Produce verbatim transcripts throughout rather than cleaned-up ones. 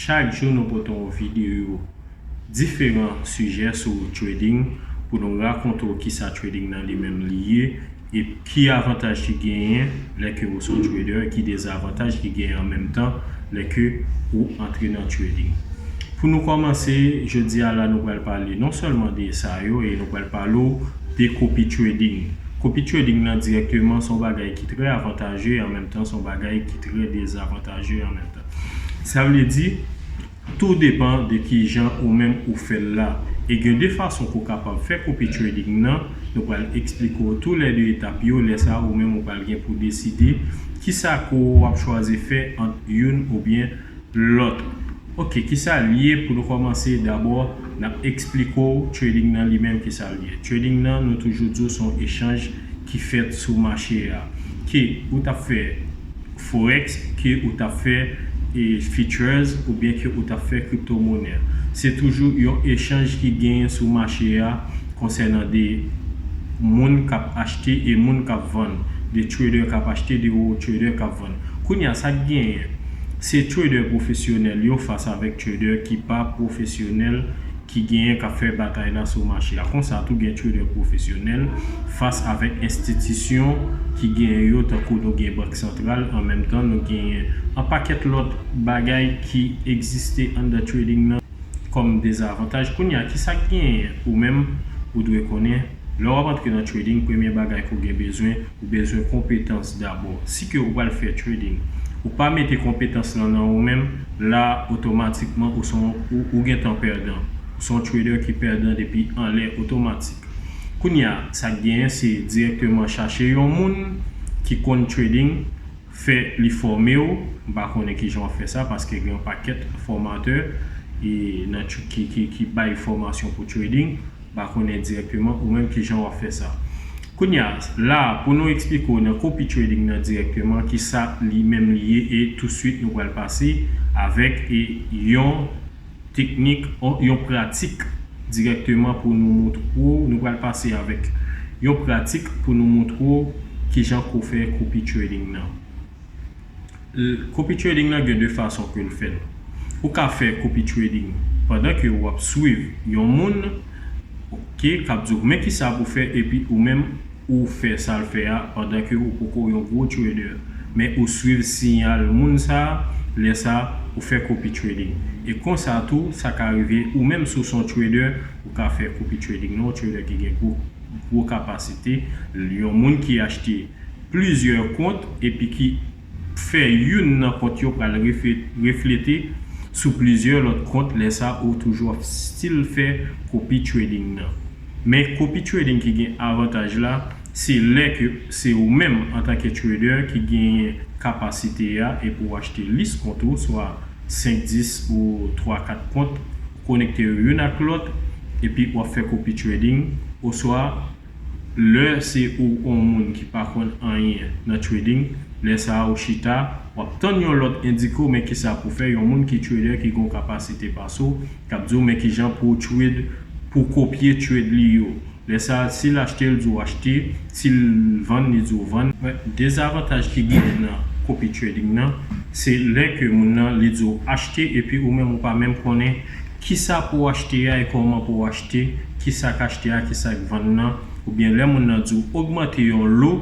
Chak jou nou pote yon videyo diferan sijè sou trading pou nou rakonte w kisa trading nan li menm li ye e ki avantaj ki genyen lè ke ou se yon trader, ki dezavantaj ki genyen an menm tan lè ke ou antre nan trading. Pou nou kòmanse, jodi a la nou pral pale non sèlman de sa yo e nou pral pale w de copy trading. Copy trading nan dirèkteman se yon bagay ki trè avantaje e an menm tan se yon bagay ki trè dezavantaje an menm tan. Sa vle di, tou depan de ki jan ou menm ou fè l la. E gen de fason ke w kapab fè copy trading nan, nou pral eksplike w tou lè de etap yo, lè sa a ou menm ou pral gen pou deside kisa ke w ap chwazi fè ant youn oubyen lòt. Ok, kisa l ye? Pou nou kòmanse, dabò n ap eksplike w trading nan li menm kisa l ye. Trading nan, nou toujou di w se yon echanj ki fèt sou mache a. Ke ou t ap fè forex, ke ou t ap fè e futures oubyen ke ou t ap fè kriptomonè. Se toujou yon echanj ki genyen sou mache a konsènan de moun k ap achte e moun k ap vann, de trader k ap achte, de trader k ap vann. Kounye a, sa k genyen? Se trader pwofesyonèl yo fas avèk trader ki pa pwofesyonèl ki genyen k ap fè batay la sou mache a. Konsa tou gen trader pwofesyonèl fas avèk enstitisyon ki genyen yo, tankou nou gen bank santral, an menm tan nou genyen an pakèt lòt bagay ki egziste anndan trading nan kòm dezavantaj. Kounye a, kisa k genyen ou menm ou dwe konnen? Lè w ap antre nan trading, premye bagay ke w gen bezwen, ou bezwen konpetans dabò. Si ke ou pral fè trading, ou pa mete konpetans lan nan ou menm, la otomatikman ou se yon, ou, ou gentan pèdan. Ou se yon trader ki pèdan depi anlè otomatik. Kounye a, sa k genyen se dirèkteman chache yon moun ki konn trading, fè li fòme w. M pa konnen kijan w ap fè sa paske gen yon pakèt fòmatè e nan tr- ki, ki, ki bay fòmasyon pou trading. M pa konnen dirèkteman ou menm kijan w ap fè sa. Kounye a, la pou nou eksplike w nan copy trading nan dirèkteman kisa li menm li ye e touswit nou pral pase avèk e yon teknik, yon, yon pratik dirèkteman pou nou montre w, nou pral pase avèk yon pratik pou nou montre w kijan ke w fè copy trading nan. L- Copy trading nan gen de fason ke l fèt. Ou ka fè copy trading pandan ke w ap swiv yon moun, ok, k ap di w men kisa pou fè epi ou menm ou fè sa l fè a pandan ke ou poko yon gwo trader. Men ou swiv siyal moun sa a, lè sa a ou fè copy trading. E konsa tou, sa ka rive ou menm si w se yon trader, ou ka fè copy trading nan, yon trader ki gen gwo, gwo kapasite, yon moun ki achte plizyè kont epi ki fè youn nan kont yo pral refle- reflete sou plizyè lòt kont, lè sa ou toujou ap still fè copy trading nan. Men copy trading ki gen avantaj la, se lè ke se ou menm antanke trader ki genyen kapasite a epi w achte lis kont ou, swa senk, dis ou twa, kat kont, konekte yo youn ak lòt, epi w ap fè copy trading, oswa lè se ou yon moun ki pa konn anyen nan trading, lè sa a ou chita, w ap tann yon lòt endike w men kisa pou fè, yon moun ki trader ki gen yon kapasite pase w, k ap di w men kijan pou w trade, pou w kopye trade li yo. Lè sa a, si l achte, l di w achte, si l vann, li di w vann. Dezavantaj ki genyen nan copy trading nan, se lè ke moun nan li di w achte epi ou menm ou pa menm konnen kisa pou w achte a e kòman pou w achte, kisa k achte a, kisa k vann nan, oubyen lè moun nan di w ogmante yon lo,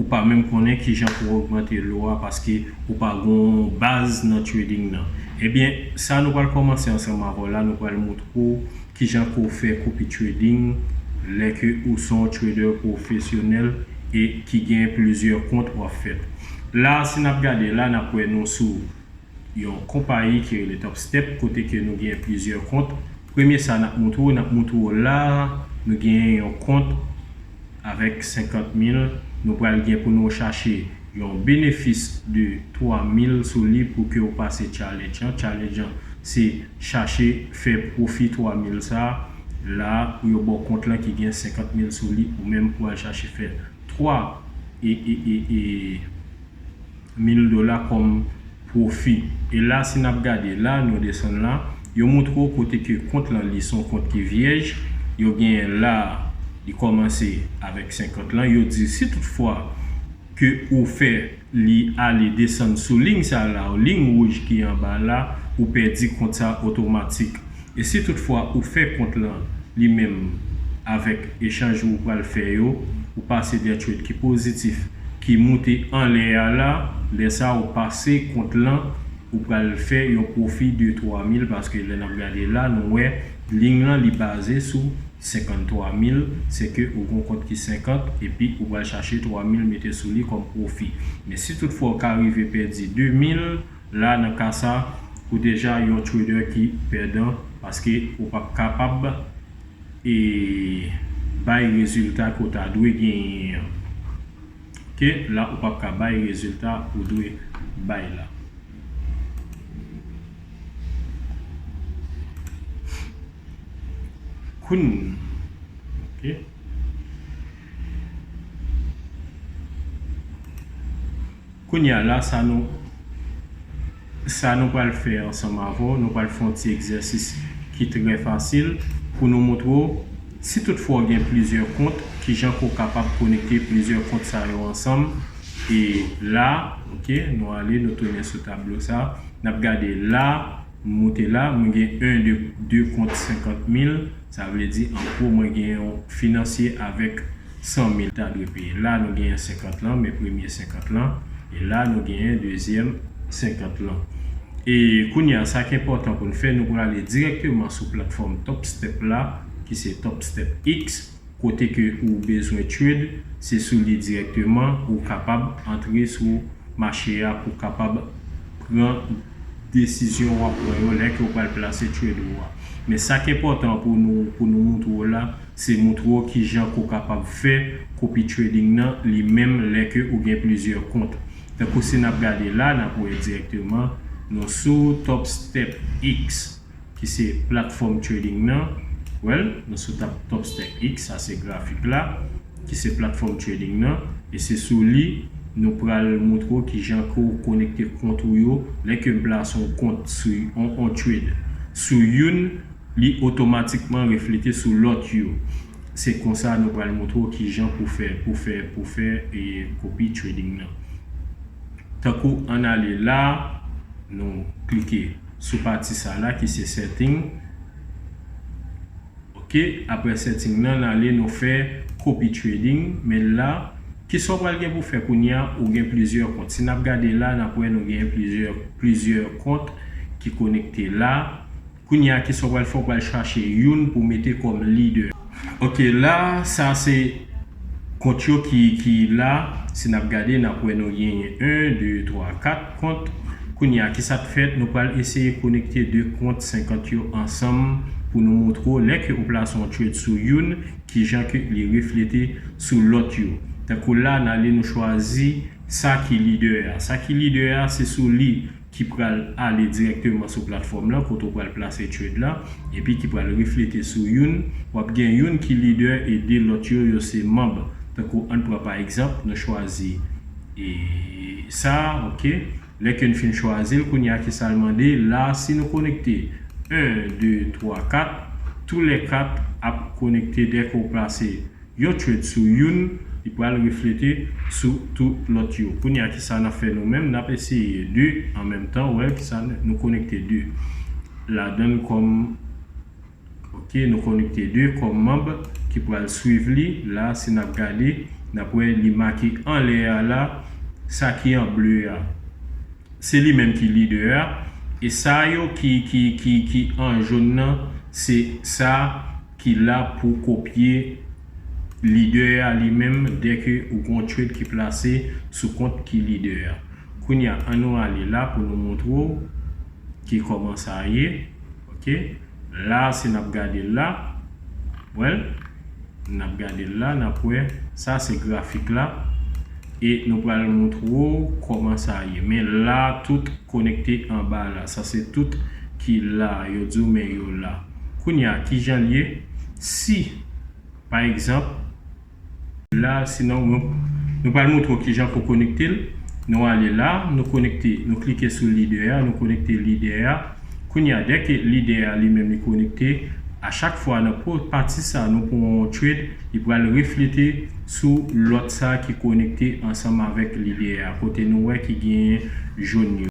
ou pa menm konnen kijan pou w ogmante lo a paske ou pa gen yon baz nan trading nan. Ebyen, sa nou pral kòmanse ansanm avè w la, nou pral montre w kijan ke w fè copy trading lè ke ou se yon trader pwofesyonèl e ki gen plizyè kont w ap fè. La, si n ap gade la, n ap wè nou sou yon konpayi ki rele Top Step, kote ke nou gen plizyè kont. Premye sa n ap montre w, n ap montre w la a, nou gen yon kont avèk senkant mil. Nou pral gen pou nou chache yon benefis de twa mil sou li pou ke w pase challenge an. Challenge an, se chache fè pwofi twa mil sa a. La, pou yo ba w kont lan ki gen senkant mil sou li, ou menm ou al chache fè twa e, e, e, e, mil dola kòm pwofi. E la, si n ap gade la, nou desann la, yo montre w kote ke kont lan li se yon kont ki vyèj, yo genyen la, li kòmanse avèk senkant lan, yo di si toutfwa ke ou fè li ale desann sou liy sa la, liy wouj ki anba la, ou pèdi kont sa otomatik. E si toutfwa ou fè kont lan li menm avèk echanj ou pral fè yo, ou pase de trade ki pozitif, ki moute anlè a la, lè sa ou pase kont lan, ou pral fè yon pwofi de twa mil, paske lè n ap gade la, nou wè liy lan li baze sou senkanntwa mil, se ke ou gon kont ki senkant, epi ou pral chache twa mil mete sou li kòm pwofi. Men si toutfwa ou ka rive pèdi de mil, la nan ka sa, ou deja yon trader ki pèdan, paske ou p ap kapab e bay rezilta ke w ta dwe genyen an. Oke, la ou p ap ka bay rezilta ou dwe bay la. Koun, oke. Kounye a la, sa nou, sa nou pral fè ansanm avè w, nou pral fè yon ti egzèsis ki trè fasil pou nou montre w si toutfwa w gen plizyè kont, kijan ke w kapab konekte plizyè kont sa yo ansanm. E la, oke, nou ale, nou tounen sou tablo sa. N ap gade la, m moute la, mwen gen en, de, de kont senkant mil, sa vle di an gwo mwen gen yon finansye avèk san mil ta dwe peye. La nou genyen senkant lan, men premye senkant lan, e la nou genyen dezyèm senkant lan. E kounye a, sa ki enpòtan pou n fè, nou prale dirèkteman sou platfòm Top Step la, ki se Top Step X, kote ke ou bezwen trade, se sou li dirèkteman ou kapab antre sou mache a pou kapab pran desizyon w ap pran yo lè ke w pral plase trade ou a. Men sa k enpòtan pou nou, pou nou montre w la, se montre w kijan ke w kapab fè copy trading nan li menm lè ke ou gen plizyè kont. Tankou si n ap gade la, n ap wè dirèkteman, nou sou Top Step X, ki se platfòm trading nan. Well, nou sou tap Top Step X, sa se grafik la, ki se platfòm trading nan, e se sou li nou pral montre w kijan ke w konekte kont ou yo. Lè ke m plase yon kont sou yon, yon trade sou youn, li otomatikman reflete sou lòt yo. Se konsa nou pral montre w kijan pou fè, pou fè, pou fè e copy trading nan. Tankou ann ale la, nou klike sou pati sa la ki se setting. Oke, apre setting nan, n ale nou fè copy trading. Men la, kisa w pral gen pou fè kounye a, ou gen plizyè kont. Si n ap gade la, n ap wè nou gen plizyè, plizyè kont ki konekte la. Kounye a, kisa w pral fè, w pral chache youn pou mete kòm lidè. Oke, la, sa se kont yo ki, ki la. Si n ap gade, n ap wè nou genyen en, de, twa, kat kont. Kounye a, kisa k fèt? Nou pral eseye konekte de kont senkant yo ansanm pou nou montre w lè ke ou plase yon trade sou youn, kijan ke li reflete sou lòt yo. Tankou la, n ale nou chwazi sa ki lidè a. Sa ki lidè a, se sou li ki pral ale dirèkteman sou platfòm lan, kote w pral plase trade la, epi ki pral reflete sou youn. W ap gen youn ki lidè e de lòt yo, yo se manm. Tankou ann pran pa egzanp, nou chwazi e sa, oke. Lè ke n fin chwazi l, kounye a kisa l mande? La, si nou konekte en, de, twa, kat, tou lè kat ap konekte dè ke w plase yon trade sou youn, li pral reflete sou tout lòt yo. Kounye a, kisa n ap fè nou menm? N ap eseye de an menm tan, wè kisa n-, nou konekte de ladan l kòm, oke, nou konekte de kòm manm ki pral swiv li. La, si n ap gade, n ap wè li make anlè a la, sa ki an ble a. Se li menm ki lidè a. E sa yo ki, ki, ki, ki an jòn nan, se sa ki la pou kopye lidè a li menm, dè ke ou gon trade ki plase sou kont ki lidè a. Kounye a, ann nou ale la pou nou montre w ki kòman sa ye. Oke? La, si n ap gade l la, well, n ap gade l la, n ap wè, sa se grafik la. E nou pral montre w kòman sa ye. Men la, tout konekte anba la. Sa se tout ki la. Yo di w, men yo la. Kounye a, kijan l ye? Si, pa egzanp, la, sinon, nou, nou pral montre w kijan pou konekte l. Nou ale la, nou konekte, nou klike sou lidè a, nou konekte lidè a. Kounye a, dè ke lidè a li menm li konekte, a chak fwa nan po-, pati sa, nou pran yon trade, li pral reflete sou lòt sa ki konekte ansanm avèk lidè a, kote nou wè ki genyen jòn yo.